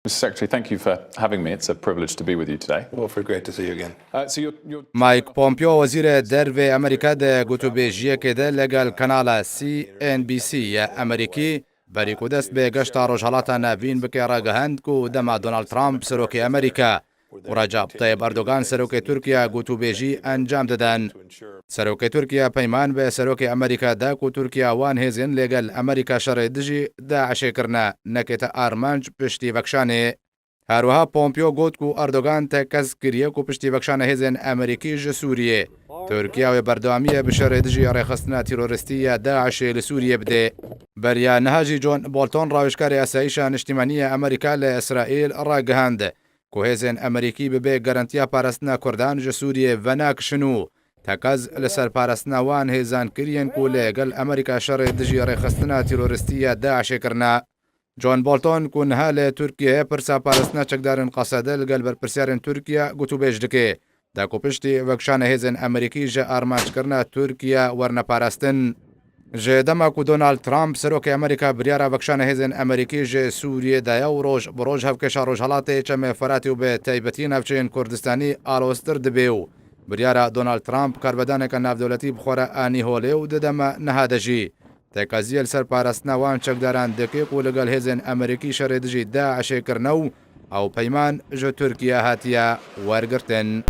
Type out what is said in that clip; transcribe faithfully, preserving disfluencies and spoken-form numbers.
Mister Secretary, thank you for having me. It's a privilege to be with you today. Well, we're great to see you again. Uh, so you're, you're... Mike Pompeo, wezîrê dervê Amerîka, di gotûbêjiyekê de legel kanala C N B C ya Amerîkî, berî ku dest bi geşta Rojhalata Navîn bike, ragihand ku dema Donald Trump, serokê Amerîka, û Recep Tayyip Erdogan, serokê Tirkiye, gotûbêjî encam didin. Serokê Tirkiye peyman bi serokê Amerîka da ku Tirkiye wan hêzên lêgel Amerîka şerê dijî DAIŞê kirine, nekête armanc piştî vekşanê. Her wiha Pompeo got ku Erdogan tekez kiriye ku piştî vekşana hêzên Amerîkî ji Sûriyê, Tirkiye wê berdewamiye bi şerê dijî rêxistina teroristî ya DAIŞê li Sûriyê bide. Beriya niha jî John Bolton, rawêjkarê Asayîşa Niştimanî ya Amerîka li Îsraîl, ragihand ku hêzên Amerîkî bi bê garantiya parastina Kurdan ji Sûriyê venakişin û tekez li ser parastina wan hêzan kiriyên ku li gel Amerîka şerê dijî rêxistina teroristî ya DAIŞê kirine. John Bolton, ku niha li Tirkiyeyê pirsa parastina çekdarên Qesede li gel berpirsiyarên Tirkiye gotûbêj dike, da ku piştî vekşana hêzên Amerîkî ji armanckirina Tirkiye werine parastin. Ji dema ku Donald Trump, serokê Amerîka, biryara vekşana hêzên Amerîkî ji Sûriyê daye û roj bi roj hevkêşa Rojhelatê, Çemê Feratê û bi taybetî navçeyên Kurdistanî aloztir dibe û biryara Donald Trump karvedaneke navdewletî bi xwe re anî holê û di dema niha de jî tekeziyê li ser parastina wan çekdaran dike ku li gel hêzên Amerîkî şerê dijî DAIŞê kirine û ew peyman ji Tirkiye hatiye wergirtin.